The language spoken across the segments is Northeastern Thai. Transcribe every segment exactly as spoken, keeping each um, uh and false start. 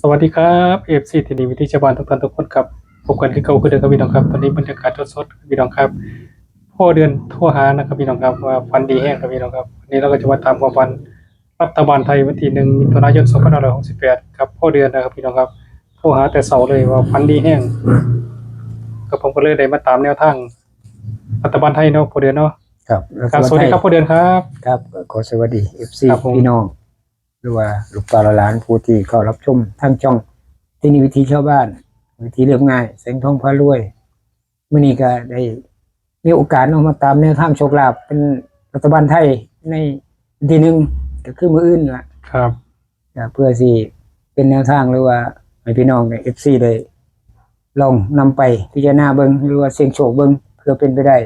สวัสดีครับ เอฟซี ที่นี่วิถีชาวบ้านทุกท่านทุกคนครับ พบกันคือเก่าคือเดิมครับพี่น้องครับ ตอนนี้บรรยากาศสดๆครับพี่น้องครับ พ่อเดือนโทรหานะครับพี่น้องครับ ว่าฝันดีแฮงครับพี่น้องครับ วันนี้เราก็จะมาตามความฝันรัฐบาลไทยวันที่หนึ่งมิถุนายนสองพันห้าร้อยหกสิบแปดครับ พ่อเดือนนะครับพี่น้องครับ โทรหาแต่เช้าเลยว่าฝันดีแฮง ก็ผมก็เลยได้มาตามแนวทางรัฐบาลไทยเนาะ พ่อเดือนเนาะ ครับ ครับ สวัสดีครับ พ่อเดือนครับ ครับ ขอสวัสดี เอฟซี ครับผม พี่น้อง หรือว่าลูกหลานผู้ที่เข้ารับชมทางช่องที่นี่วิถีชาวบ้าน วิถีเรียบง่าย แสงทองพารวย มื้อนี้ก็ได้มีโอกาสเนาะมาตามแนวทางโชคลาภเป็นรัฐบาลไทยในวันที่หนึ่ง ก็คือมื้ออื่นละ ครับ ก็เพื่อสิเป็นแนวทางหรือว่าให้พี่น้อง เอฟซี ได้ลองนำไปพิจารณาเบิ่งหรือว่าเสี่ยงโชคเบิ่ง เพื่อเป็นไปได้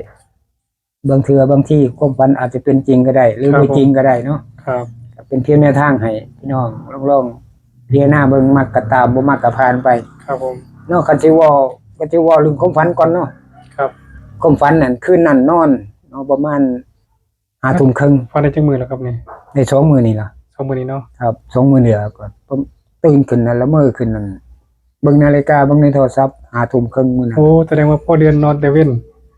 บางเทื่อบางทีความฝันอาจจะเป็นจริงก็ได้ หรือ ครับ ไม่จริงก็ได้เนาะ ครับ ก็เป็นเพียงแนวทางให้พี่น้องลองลองพิจารณาเบิ่ง มักก็ตาม บ่มักก็ผ่านไป ครับผม เนาะ คันสิเว้า ก็สิเว้าเรื่องความฝันก่อนเนาะ ครับ ความฝันนั่นคืนนั้นนอนเนาะ ประมาณห้าทุ่มครึ่ง ฝันได้จังมื้อแล้วครับนี่ ในสองมื้อนี่ล่ะ สองมื้อนี้เนาะ ครับ สองมื้อนี่ล่ะ ก็ตื่นขึ้นนั่น ละเมอขึ้นนั่น เบิ่งนาฬิกา เบิ่งในโทรศัพท์ ห้าทุ่มครึ่งมื้อนั้น โอ้ แสดงว่าพ่อเดือนนอนแต่เว้น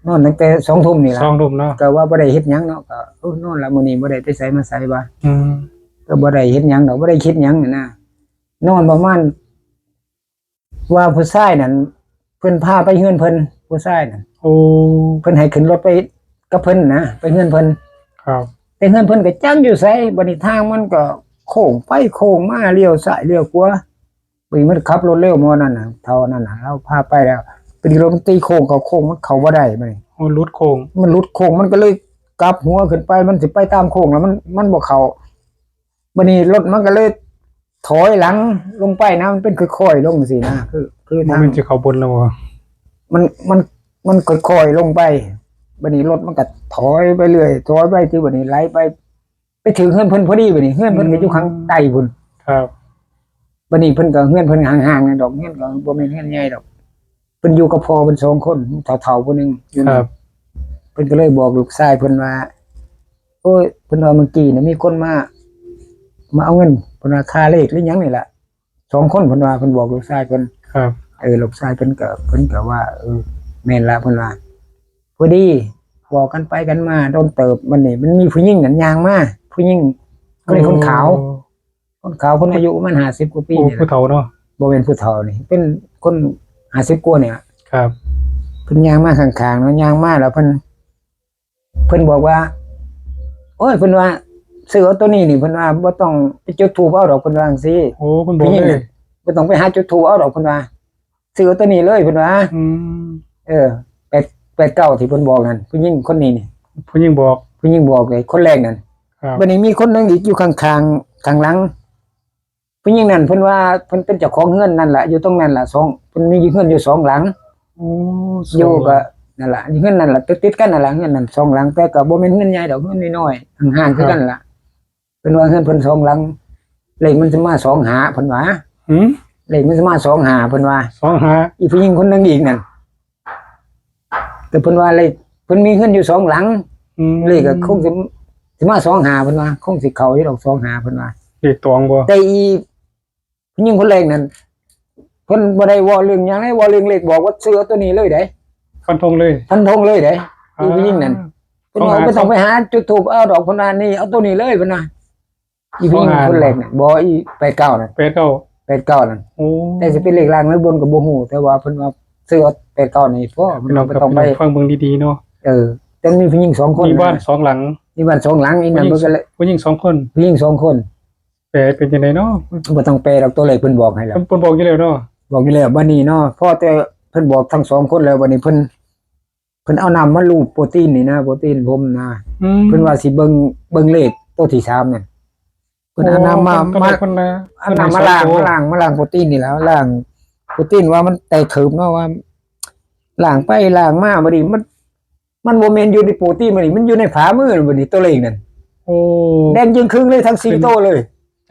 นอนตั้งแต่สองทุ่มนี่ล่ะ สองทุ่มเนาะ ก็ว่าบ่ได้เฮ็ดหยังเนาะ ก็เออนอนละมื้อนี้บ่ได้ไปไสมาไสว่า อืม ก็บ่ได้เฮ็ดหยังดอก บ่ได้คิดหยังนั่นนะ นอนประมาณ ว่าผู้ชายนั่น เพิ่นพาไปเฮือนเพิ่น ผู้ชายนั่น โอ้ เพิ่นให้ขึ้นรถไปกับเพิ่นนะ ไปเฮือนเพิ่น ครับ แต่เฮือนเพิ่นก็จักอยู่ไส บัดนี้ทางมันก็โค้งไปโค้งมา เลี้ยวซ้ายเลี้ยวขวา บัดนี้มันขับรถเร็วหมอนั่นน่ะ เฒ่านั่นน่ะ เราพาไปแล้ว บัดนี้รถมันตีโค้งเข้าโค้ง มันเข้าบ่ได้บัดนี้ โอ้ หลุดโค้ง มันหลุดโค้ง มันก็เลยกลับหัวขึ้นไป มันสิไปตามโค้งแล้ว มัน มันบ่เข้า บัดนี้รถมันก็เลยถอยหลังลงไปนะ มันเป็นค่อยๆลงสินะ คือ คือ บ่ ทาง แม่นสิเข้าบนแล้วบ่ มัน มัน มันค่อยๆลงไป บัดนี้รถมันก็ถอยไปเรื่อย ถอยไป ที่บัดนี้ไหลไป ไปถึงเฮือนเพิ่นพอดี บัดนี้เฮือนเพิ่นก็อยู่ข้างใต้พุ้น ครับ บัดนี้เพิ่นก็ เฮือนเพิ่นห่างๆนั่นดอก เฮือนก็บ่แม่นเฮือนใหญ่ดอก เพิ่นอยู่กับพ่อเพิ่นสองคน เฒ่าๆผู้หนึ่งอยู่ ค นั่น รับ เพิ่นก็เลยบอกลูกชายเพิ่นว่า โอ้ย เพิ่นว่าเมื่อกี้น่ะมีคนมา มาเอาเงิน เพิ่นว่าค่าเลขหรือหยังนี่ล่ะ สองคน เพิ่นว่า เพิ่นบอกลูกชายเพิ่น ครับ เออ ลูกชายเพิ่นก็ เพิ่นก็ว่า เออ แม่นละ เพิ่นว่า พอดี บอกกันไปกันมาโดนเติบ มันนี่ มันมีผู้หญิงนั่นย่างมา ผู้หญิง ก็เลยคนขาว โอ้ คนขาว เพิ่นอายุประมาณห้าสิบกว่าปี โอ้ นี่ ผู้ ล่ะ เฒ่าเนาะ บ่แม่นผู้เฒ่านี่ เป็นคนห้าสิบกว่าเนี่ย ครับ เพิ่นย่างมาข้างๆเนาะ ย่างมาแล้วเพิ่น เพิ่นบอกว่า โอ้ย เพิ่นว่า ซื้อเอาตัวนี้นี่ เพิ่นว่า บ่ต้องไปจุดธูปเอาดอก เพิ่นว่าจังซี่ โอ้ เพิ่นบอก ผู้หญิง เล น่ะ ย บ่ต้องไปหาจุดธูปเอาดอก เพิ่นว่า ซื้อเอาตัวนี้เลย เพิ่นว่า อืม เออ แปด แปดเก้า ที่เพิ่นบอกนั่น ผู้หญิงคนนี้นี่ ผู้หญิงบอก ผู้หญิงบอกเลย คนแรกนั่น ครับ บัดนี้มีคนหนึงอีกอยู่ข้างๆ ข้างหลัง ผู้หญิงนั่นเพิ่นว่าเพิ่นเป็นเจ้าของเฮือนนั่นล่ะ อยู่ตรงนั้นล่ะ สอง เพิ่นมีเฮือนอยู่สองหลัง โอ้ อยู่ก็นั่นล่ะ อยู่เฮือนนั่นล่ะ ติดๆกันนั่นล่ะ เฮือนนั่นสองหลัง แต่ก็บ่แม่นเฮือนใหญ่ดอก เฮือนน้อยๆ ห่างๆคือกันล่ะ เพิ่นว่าเฮือนเพิ่นสองหลัง เลขมันสิมาสองห้า เพิ่นว่า หืม เลขมันสิมาสองห้า เพิ่นว่า สองห้า อีผู้หญิงคนหนึงอีกนั่น แต่เพิ่นว่าเลข เพิ่นมีเฮือนอยู่สองหลัง อืม เลขก็คงสิ สิมาสองห้า เพิ่นว่า คงสิเข้าอยู่ดอก สองห้า เพิ่นว่า เลขตองบ่ แต่อีผู้หญิงคนแรกนั่น เพิ่นบ่ได้เว้าเรื่องหยังเลย เว้าเรื่องเลข บอกว่าซื้อเอาตัวนี้เลยเด้ ฟันธงเลย ฟันธงเลยเด้ อ่า อีผู้หญิงนั่น เพิ่นว่า สองห้า บ่ต้องไปหาจุดธูปเอาดอก เพิ่นว่า นี่เอาตัวนี้เลย เพิ่นว่า อีผู้หญิง สองห้า คนแรกน่ะ บ่ อีแปดเก้าน่ะ แปดเก้า แปดเก้านั่น โอ้ แต่สิเป็นเลขล่างหรือบนก็บ่ฮู้ แต่ว่าเพิ่นว่าซื้อเอาแปดเก้านี่พอ พี่น้องครับ บ่ต้องไป พี่น้องฟังเบิ่งดีๆเนาะ เออ แต่มีผู้หญิงสองคน มีบ้าน นะ สองหลัง มีบ้านสองหลัง อีนั่น ผู้หญิง เพิ่นก็เลย ผู้หญิงสองคน ผู้หญิงสองคน แปลเป็นจังไดเนาะ บ่ต้องแปลดอก ตัวเลขเพิ่นบอกให้แล้ว เพิ่นเพิ่นบอกอยู่แล้วเนาะ บอกอยู่แล้ว บัดนี้เนาะ พอแต่เพิ่นบอกทั้งสองคนแล้ว บัดนี้เพิ่น เพิ่นเอาน้ำมาลูบโปรตีนนี่นะ โปรตีนผมนะ อืม เพิ่นว่าสิเบิ่ง เบิ่งเลขตัวที่สามนั่น เพิ่นเอาน้ำมา โอ้ มา เพิ่นเพิ่นนะ เอาน้ำมาล้าง เพิ่นให้สองตัว มาล้าง มาล้างโปรตีนนี่แหละ ล้างโปรตีนว่ามันแตกเขิบเนาะ ว่า ล้างไปล้างมา บัดนี้มัน มันบ่แม่นอยู่ในโปรตีน บัดนี้มันอยู่ในฝ่ามือ บัดนี้ตัวเลขนั่น โอ้ แดงจึงครึ่งเลยทั้งสี่ เป็น โตเลย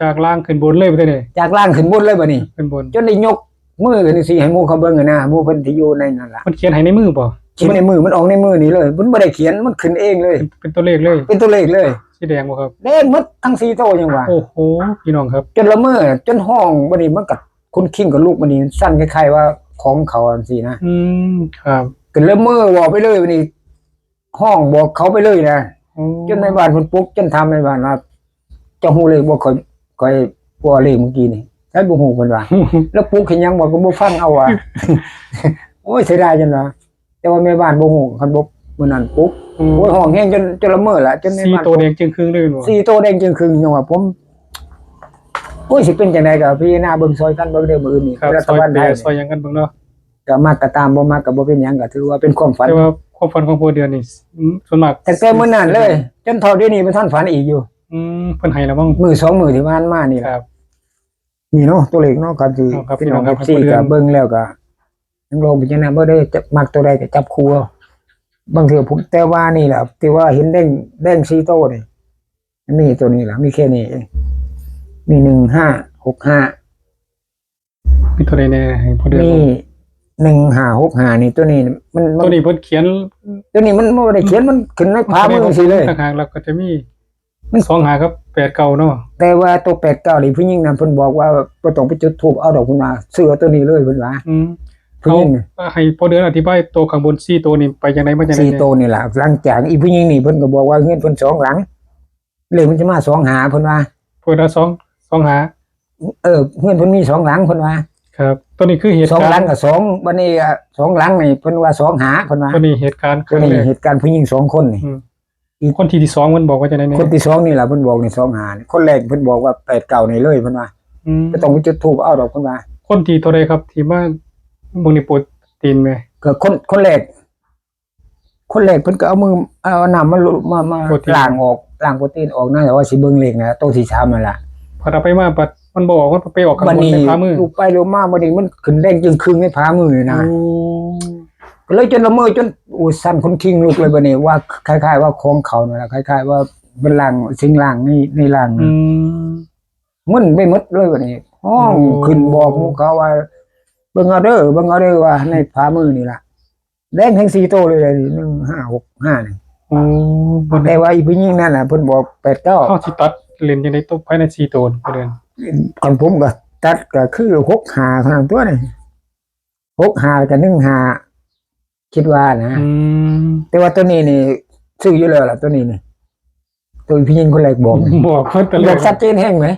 จากล่างขึ้นบนเลยบ่ได้เลย จากล่างขึ้นบนเลยบัดนี้ ขึ้นบน จนได้ยกมือขึ้นสิให้หมู่เขาเบิ่งอะนะ หมู่เพิ่นที่อยู่ในนั่นล่ะ เพิ่นเขียนให้ในมือบ่ เขียนในมือ มันออกในมือนี่เลย มันบ่ได้เขียน มันขึ้นเองเลย เป็นเป็นตัวเลขเลย เป็นตัวเลขเลย สีแดงบ่ครับ แดงหมดทั้งสี่โตยังว่า โอ้โห พี่น้องครับ จนละเมอ จนห้องบัดนี้มันก็ คนคิงก็ลุกมานี่ สั่นคล้ายๆว่าของเขาจังซี่นะ อืม ครับ ก็เลยเม้อบอกไปเลยบัดนี้ ฮ้องบอกเขาไปเลยนะ อืม จนแม่บ้านเพิ่นปลุก จนถามแม่บ้านว่า "เจ้าฮู้เลขบ่ ข้อย ข้อยบอกเลขเมื่อกี้นี่" "ใช่ บ่ฮู้" เพิ่นว่า "แล้วปลุกเฮ็ดหยัง" บอก "ก็บ่ฟังเอา" ว่า โอ้ย เสียดายจังว่า แต่ว่าแม่บ้านบ่ฮู้ คันบ่มื้อนั้นปลุก อืม โอ้ย ฮ้องแฮงจน จนละเมอละ จนแม่บ้าน สี่ตัวแดงจึ่งครึ่งเลยแม่นบ่ สี่ตัวแดงจึ่งครึ่ง ยังว่าผม โอ้ย สิเป็นจังได๋ก็พิจารณาเบิ่งซอยกันเบิ่งเด้อ มื้ออื่นนี่ ครับ รัฐบาลไทย ซอยแปรซอยหยังกันเบิ่งเนาะ ก็มักก็ตาม บ่มักก็บ่เป็นหยัง ก็ถือว่าเป็นความฝัน แต่ว่าความฝันของพ่อเดือนนี่ อืม ส่วนมาก ตั้งแต่มื้อนั้นเลย จนเท่าเดี๋ยวนี้บ่ทันฝันอีกอยู่ อืม เพิ่นให้แล้วมั้ง มื้อสองมื้อที่ผ่านมานี่ล่ะ ครับ นี่เนาะ ตัวเลขเนาะ ครับ ที่ เอาครับ พี่น้อง พี่น้องครับ เอฟซี ให้พ่อเดือน ก็เบิ่งแล้วก็ ยังลองพิจารณาเบิ่งเด้อ จะมักตัวใดก็จับคู่เอา บางเทื่อผม แต่ว่านี่แหละ ที่ว่าเห็นแดง แดงสี่ตัวนี่ มีตัวนี้ล่ะ มีแค่นี้เอง มีหนึ่งห้าหกห้า มีตัวใดแน่ให้พ่อเดือน มีหนึ่งห้าหกห้า นี่ ตัวนี้มัน มัน ตัวนี้เพิ่นเขียน ตัวนี้มันบ่ได้เขียน มันขึ้นในฝ่ามือจังซี่เลย ต่างหาก แล้วก็จะมี มัน สองห้า กับ แปดเก้า เนาะ แต่ว่าตัว แปดเก้า นี่ผู้หญิงนั่นเพิ่นบอกว่าบ่ต้องไปจุดธูปเอาดอก เพิ่นว่า ซื้อเอาตัวนี้เลย เพิ่นว่า อืม ผู้หญิงน่ะ เอา ให้พ่อเดือนอธิบายตัวข้างบนสี่ตัวนี่ไปจังได๋มาจังได๋ สี่ เนี่ย ตัวนี่ล่ะ หลังจากอีผู้หญิงนี่เพิ่นก็บอกว่าเฮือนเพิ่นสองหลัง เลขมันจะมาสองห้า เพิ่นว่า เพิ่นว่าสอง สองห้า เออ เฮือนเพิ่นมีสองหลัง เพิ่นว่า ครับ ตัวนี้คือเหตุการณ์ สองหลังกับสอง บัดนี้ อ่ะ สองหลังนี่เพิ่นว่าสองห้า เพิ่นว่า ตัวนี้เหตุการณ์ ตัวนี้ ครั้งแรก เหตุการณ์ผู้หญิงสองคนนี่ อืม อีก คนที่ ที่สองมันบอกว่าจังได๋แน่ คนที่สองนี่ล่ะเพิ่นบอกนี่ สองห้า นี่ คนแรกเพิ่นบอกว่า แปดเก้า นี่เลยเพิ่นว่า อืม บ่ต้องไปจุดธูปเอาดอกเพิ่นว่า คนที่เท่าใดครับ ที่มาเบิ่งนี่โปรตีนแม่ ก็คน คนแรก คนแรกเพิ่นก็เอามือ เอาน้ำมาลุ มา มา โปรตีน ล้างออก ล้างโปรตีนออกนะ แต่ว่าสิเบิ่งเลขนะ โตที่สามนั่นล่ะ พอเอาไปมาบัดมันบ่ออก มันไปออกข้างบน บัดนี้ ในฝ่ามือ ลูบไปลูบมา บัดนี้มันขึ้นแดงจึ่งครึ่งในฝ่ามือเลยนะ โอ้ ก็เลยจนละเมอจน โอ้ย สั่นขนคิงลุกเลยบัดนี้ ว่าคล้ายๆว่าของเขานั่นล่ะ คล้ายๆว่าเป็นร่าง สิ่งร่างใน ในร่างนะ อืม มึนไปหมดเลยบัดนี้ ฮ้อง โอ้ ขึ้นบอกหมู่เขาว่า "เบิ่งเอาเด้อ เบิ่งเอาเด้อ" ว่าในฝ่ามือนี่ล่ะ แดงทั้งสี่ตัวเลย หนึ่งห้าหกห้า นี่ โอ้ บ่ได้ แต่ว่าอีผู้หญิงนั่นน่ะ เพิ่นบอก แปดเก้า เฮาสิตัดเล่นจังได๋ ตัวภายในสี่ตัวนี่ บ่เดือน ของผมก็ตัดก็คือ หกห้า เท่านั้นตัวนี่ หกห้า กับ หนึ่งห้า คิดว่านะ อืม แต่ว่าตัวนี้นี่ ซื้ออยู่แล้วล่ะ ตัวนี้นี่ ตัวผู้หญิงคนแรกบอก บอกเพิ่นแต่แรก บอกชัดเจนแฮงไหม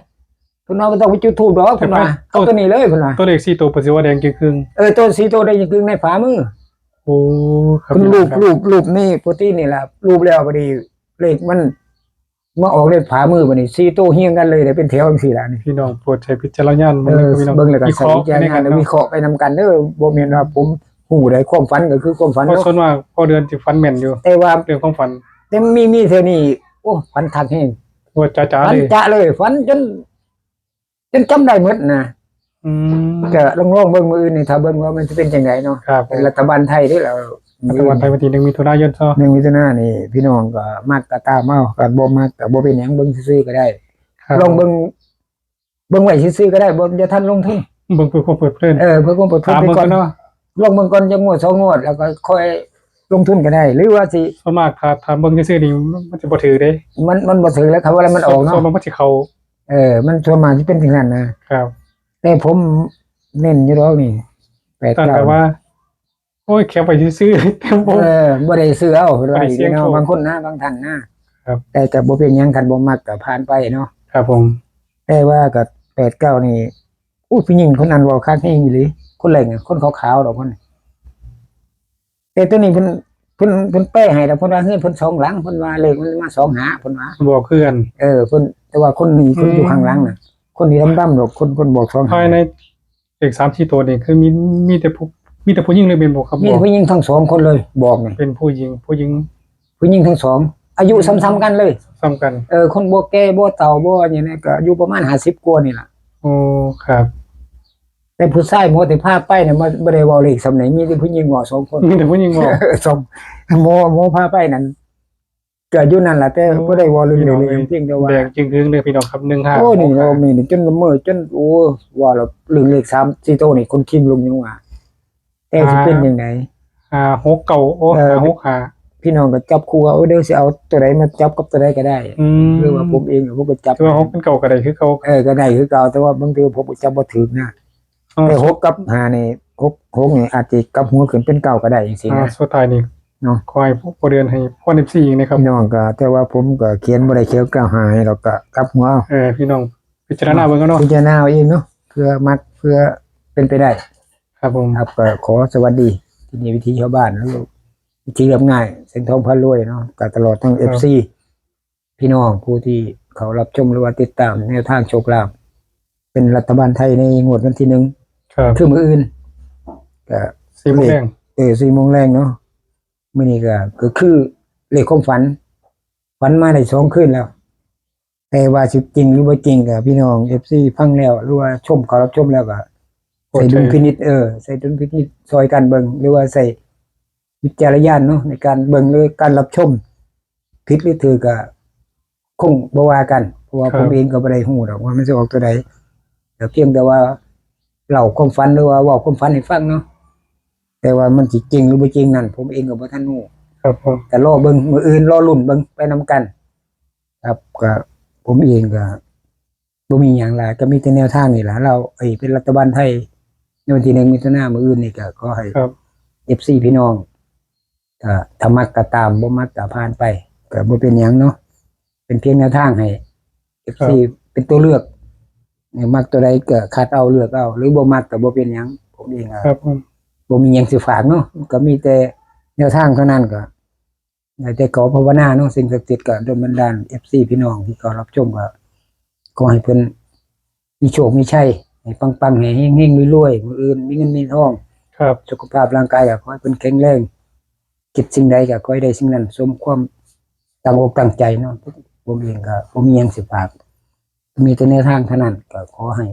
เพิ่นว่าบ่ต้องไปจุดธูปดอก เพิ่นว่า แต่ว่า เอาตัวนี้เลย เพิ่นว่า ตัวเลขสี่ตัวเพิ่นสิว่าแดงจึ่งครึ่ง เออ ตัวสี่ตัวแดงจึ่งครึ่งในฝ่ามือ โอ้ ครับ เพิ่นลูบ พี่น้องครับ ลูบ ลูบนี่ โปรตีนนี่ล่ะ ลูบแล้วพอดี เลขมันมาออกในฝ่ามือบัดนี้ สี่ตัวเรียงกันเลย ได้เป็นแถวจังซี่ล่ะนี่ พี่น้องโปรดใช้วิจารณญาณ เออ เบิ่งนะครับพี่น้อง เบิ่งแล้วก็ วิเคราะห์ ใช้วิจารณญาณ ในการ แล้ว เนาะ วิเคราะห์ไปนำกันเด้อ บ่แม่นว่าผมฮู้ได้ ความฝันก็คือความฝัน เพราะ เนาะ ส่วนมากพ่อเดือนสิฝันแม่นอยู่ แต่ว่า เรื่องความฝัน แต่มี มีเท่านี้ โอ้ ฝันคักแฮง ว่าจ๋าๆ ฝัน เลย จ๋าเลย ฝันจน จนจำได้หมดนะ อืม ก็ลองลองเบิ่งมื้ออื่นนี่ ถ้าเบิ่งว่ามันสิเป็นจังไดเนาะ ครับผม เป็นรัฐบาลไทยเด้อล่ะ รัฐบาลไทยวันที่หนึ่งมิถุนายนเนาะ หนึ่งมิถุนายนนี่ พี่น้องก็มักก็ตามเอา ก็บ่มักก็บ่เป็นหยัง เบิ่งซื่อๆก็ได้ ครับ ลองเบิ่ง เบิ่งไว้ซื่อๆก็ได้ บ่ อย่าทันลงทุน เบิ่งเพื่อความเพลิดเพลิน เออ เพื่อความเพลิดเพลิน ถามเบิ่ง ไปก่อน ก่อนเนาะ ลองเบิ่งก่อนจักงวดสองงวด แล้วก็ค่อยลงทุนก็ได้ หรือว่าสิ ส่วนมากถ้า ถ้าเบิ่งซื่อๆนี่มัน มันสิบ่ถืกเด้ มัน มันบ่ถืกแล้ว คันว่าแล้วมันออกเนาะ ส่วนมากมันสิเข้า เออ มันส่วนมากสิเป็นจังซั่นนะ ครับ แต่ผมเน้นอยู่ดอกนี่ แปดเก้า ตั้งแต่ว่า โอ้ย แคปไว้ซื่อๆ แต่บ่ เออ บ่ได้ซื้อเอา เพิ่นว่า บ่ได้เสี่ยงโชค เนาะ บางคนนะ บางท่านนะ ครับ แต่ก็บ่เป็นหยัง คันบ่มักก็ผ่านไปเนาะ ครับผม แต่ว่าก็ แปดเก้า นี่ อู้ ผู้หญิงคนนั้นเว้าคักแฮงอีหลี คนแรกน่ะ คนขาวๆดอกเพิ่น แต่ตัวนี้เพิ่น เพิ่น เพิ่นแปลให้แล้ว เพิ่นว่าเฮือนเพิ่นสองหลัง เพิ่นว่าเลขมันมาสองห้า เพิ่นว่า บอกคือกัน เออ เพิ่น แต่ว่าคนนี้เพิ่นอยู่ อืม ข้างหลังน่ะ คนนี้ดำๆดอก คน คนบอกสองห้า ภายในเลขสามสี่ตัวนี่คือมี มีแต่ผู้ มีแต่ผู้หญิงเลยแม่นบ่ครับ มีแต่ผู้หญิงทั้งสองคนเลย บอกนี่ เป็นผู้หญิง ผู้หญิง ผู้หญิงทั้งสอง อายุ อืม ซ้ำๆกันเลย ซ้ำกัน เออ คนบ่แก่บ่เฒ่าบ่หยังนี่ ก็อายุประมาณห้าสิบกว่านี่ล่ะ โอ้ ครับ แต่ผู้ชายหมอที่พาไปเนี่ย มันบ่ได้เว้าเลขส่ำใด มีแต่ผู้หญิงเว้าสองคน มีแต่ผู้หญิงเว้า สอง หมอ หมอพาไปนั่น ก็อยู่นั่นล่ะ แต่ โอ้ บ่ได้เว้าเรื่องเลข พี่น้องเอ้ย เพียงแต่ว่า แดงจึ่งครึ่งเด้อพี่น้องครับ หนึ่งห้า โอ้ นี่ หกห้า เรามีนี่จนละเมอจน โอ้ ว่าแล้วเรื่องเลขสามสี่ตัวนี่ คนคิงลุกยังว่า แต่สิเป็นจังได๋ ห้าหกเก้า โอ้ เออ ห้าหกห้า พี่น้องก็จับคู่เอา เดี๋ยวสิเอาตัวใดมาจับกับตัวใดก็ได้ อืม หรือว่าผมเองผมก็จับ คือว่าหกเป็นเก้าก็ได้คือเก่า เออ ก็ได้คือเก่า แต่ว่าบางทีผมก็จับบ่ถืกนะ เอา แต่หกกับห้านี่ หก หกนี่อาจจะกลับหัวขึ้นเป็นเก้าก็ได้จังซี่ อ่า นะ สุดท้ายนี่ เนาะ ขอให้พ่อเดือนให้พร เอฟซี อีกนะครับ พี่น้องก็ แต่ว่าผมก็เขียนบ่ได้เขียนเก้าห้าให้ดอก ก็กลับหัวเอา เออ พี่น้องพิจารณาเบิ่งเอาเนาะ พิจารณาเอาเองเนาะ เพื่อมัก เพื่อเป็นไปได้ ครับผม ครับ ก็ขอสวัสดีที่นี่วิถีชาวบ้าน แล้วก็วิถีเรียบง่าย เสียงทองพารวยเนาะ ก็ตลอดทั้ง ครับ เอฟซี พี่น้องผู้ที่เขารับชมหรือว่าติดตามแนวทางโชคลาภ เป็นรัฐบาลไทยในงวดวันที่หนึ่ง ครับ คือมื้ออื่น ก็ สี่โมงแลง เออ สี่โมงแลงเนาะ มื้อนี้ก็ ก็คือเลขความฝัน ฝันมาได้สองคืนแล้ว แต่ว่าสิจริงหรือบ่จริงก็พี่น้อง เอฟซี ฟังแล้ว หรือว่าชมเขารับชมแล้วก็ โปรด ใช้ดุล ใช้ พินิจ เออ ใช้ดุลพินิจซอยกันเบิ่ง หรือว่าใช้วิจารณญาณเนาะ ในการเบิ่งหรือการรับชม ผิดหรือถูกก็คงบ่ว่ากัน เพราะว่า ครับ ผมเองก็บ่ได้ฮู้ดอกว่ามันสิออกตัวใด แต่เพียงแต่ว่าเล่าความฝันหรือว่าเว้าความฝันให้ฟังเนาะ แต่ว่ามันสิจริงหรือบ่จริงนั่น ผมเองก็บ่ทันฮู้ ครับผม แต่รอเบิ่ง มื้ออื่นรอลุ้นเบิ่งไปนำกัน ครับ ก็ผมเองก็บ่มีหยังหลาย ก็มีแต่แนวทางนี่ล่ะ เรา ไอ้ เป็นรัฐบาลไทยในวันที่หนึ่งมิถุนายนมื้ออื่นนี่ก็ขอให้ ครับ เอฟซี พี่น้อง ก็ถ้ามักก็ตาม บ่มักก็ผ่านไป ก็บ่เป็นหยังเนาะ เป็นเพียงแนวทางให้ เอฟซี ครับ เป็นตัวเลือก เนี่ย มักตัวใดก็คัดเอาเลือกเอา หรือบ่มักก็บ่เป็นหยัง ผมเองก็ ครับผม บ่มีหยังสิฝากเนาะ ก็มีแต่แนวทางเท่านั้น ก็ได้แต่ขอภาวนาเนาะ สิ่งศักดิ์สิทธิ์ก็ดลบันดาล เอฟซี พี่น้องที่เขารับชมก็ขอให้เพิ่นมีโชคมีชัย ให้ปังๆ ให้เฮงๆ รวยๆ มื้ออื่นมีเงินมีทอง ครับ สุขภาพร่างกายก็ขอให้เพิ่นแข็งแรง คิดสิ่งใดก็ขอให้ได้สิ่งนั้น สมความตั้งอกตั้งใจเนาะ ผมเองก็บ่มีหยังสิฝาก มีแต่แนวทางเท่านั้น ก็ขอให้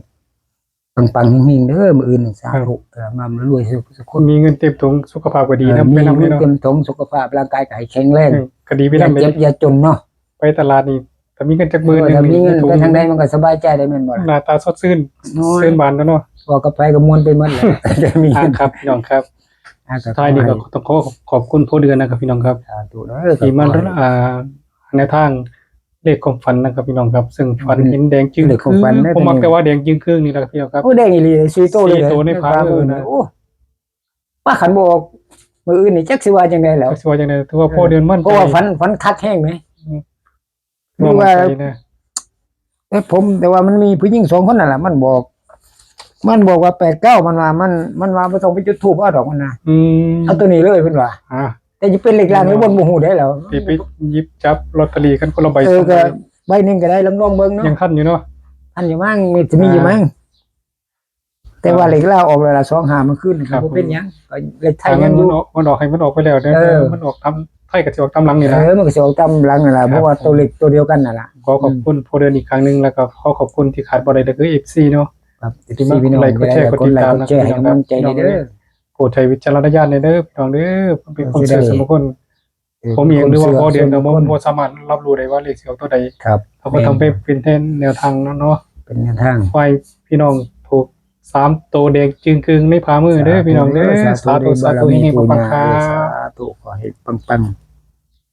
ปังๆ เฮงๆ เด้อ มื้ออื่น สาธุ ครับ เออ ร่ำรวยสุขสุขคน มีเงินเต็มถุง สุขภาพก็ดี เออ นะ มี ไปนำ เงิน เนาะ เต็มถุง สุขภาพร่างกายก็ให้แข็งแรง เออ ก็ดีไปนำ อย่าเจ็บ อย่าจนเนาะ ไปตลาดนี่ ถ้ามีเงินจักหมื่นหนึ่ง เออ ถ้ามีเงิน นี่ ไปทางใดมันก็สบายใจได้แม่นบ่ล่ะ หน้าตาสดชื่น โอ้ย ชื่นบานแล้วเนาะ เว้ากับไผก็ม่วนไปหมดแหละ จะมี อ่ะ ครับ พี่น้องครับ อ่ะ สุดท้ายนี่ก็ ขอให้ ต้องขอขอบคุณพ่อเดือนนะครับ พี่น้องครับ สาธุเด้อ ที่มา ขอให้ อ่า แนวทางเลขความฝันนะครับ พี่น้องครับ ซึ่งฝัน อืม เห็นแดงจึ่ง เลขความฝัน ครึ่ง นะ ผมมัก เป็นไง แต่ว่าแดงจึ่งครึ่งนี่แหละครับ พี่น้องครับ โอ้ แดงอีหลี สี่โตเลย สี่โตใน ใน ฟ้า ฟ้ามืด มืดนะ โอ้ ว่าคันบ่ออกมื้ออื่นนี่จักสิว่าจังได๋แล้ว จักสิว่าจังได๋ ถือว่าพ่อเดือนมั่นใจ เพราะว่าฝัน ฝันคักแฮงไหม อืม คือว่า มั่นใจนะ แต่ผม แต่ว่ามันมีผู้หญิงสองคนนั่นล่ะ มันบอก มันบอกว่า แปดเก้า มันว่า มัน มันว่าบ่ต้องไปจุดธูปเอาดอก มันนะ อืม เอาตัวนี้เลย เพิ่นว่า อ่า แต่จะเป็นเลขล่างหรือบน บ่ฮู้ได้แล้ว ที่ไปหยิบจับลอตเตอรี่กันคนละใบ เออ สองใบ ก็ใบหนึ่งก็ได้ ลองๆ เบิ่งเนาะ ยังทันอยู่เนาะ ทันอยู่มั้ง มี จะมีอยู่มั้ง อ่า แต่ว่าเลขลาวออกแล้วล่ะ สองห้า มื้อคืนนี่ ครับ บ่เป็นหยัง ก็เลขไทย อ่า ยังอยู่ มันออก มันออกให้มันออกไปแล้วเด้อ เออ มันออกตามไทยก็สิออกตามหลังนี่ล่ะ เออ มันก็สิออกตามหลังนั่นล่ะ ครับ เพราะว่าตัวเลขตัวเดียวกันนั่นล่ะ ขอขอบคุณ อืม พ่อเดือนอีกครั้งหนึ่ง แล้วก็ขอขอบคุณที่ขาดบ่ได้ก็คือ เอฟซี เนาะ ครับ ที่มา เอฟซี พี่น้อง กดไลค์ กดแชร์ กดติดตาม กดไลค์ กดแชร์ นะ ให้กำลังใจ พี่น้อง เด้อ โปรดใช้วิจารณญาณในเด้อ พี่น้องเด้อ มันเป็นความเชื่อส่วนบุคคล เออ ผมเอง หรือว่าพ่อเดือนก็บ่ เป็นความเชื่อส่วนบุคคล บ่สามารถรับรู้ได้ว่าเลขสิออกตัวใด ครับ เราก็ต้องไป แม่น เป็นแทนแนวทางเนาะ เป็นแนวทาง ฝ่ายพี่น้องถูกสามตัวแดงจึ่งครึ่งในฝ่ามือเด้อ สาธุ พี่น้องเด้อ เด้อ สาธุ สาธุ เด้อ สาธุ บารมี เฮงๆ ปู่ย่า ปังๆ ค่ะ เออ สาธุ ขอให้ปัง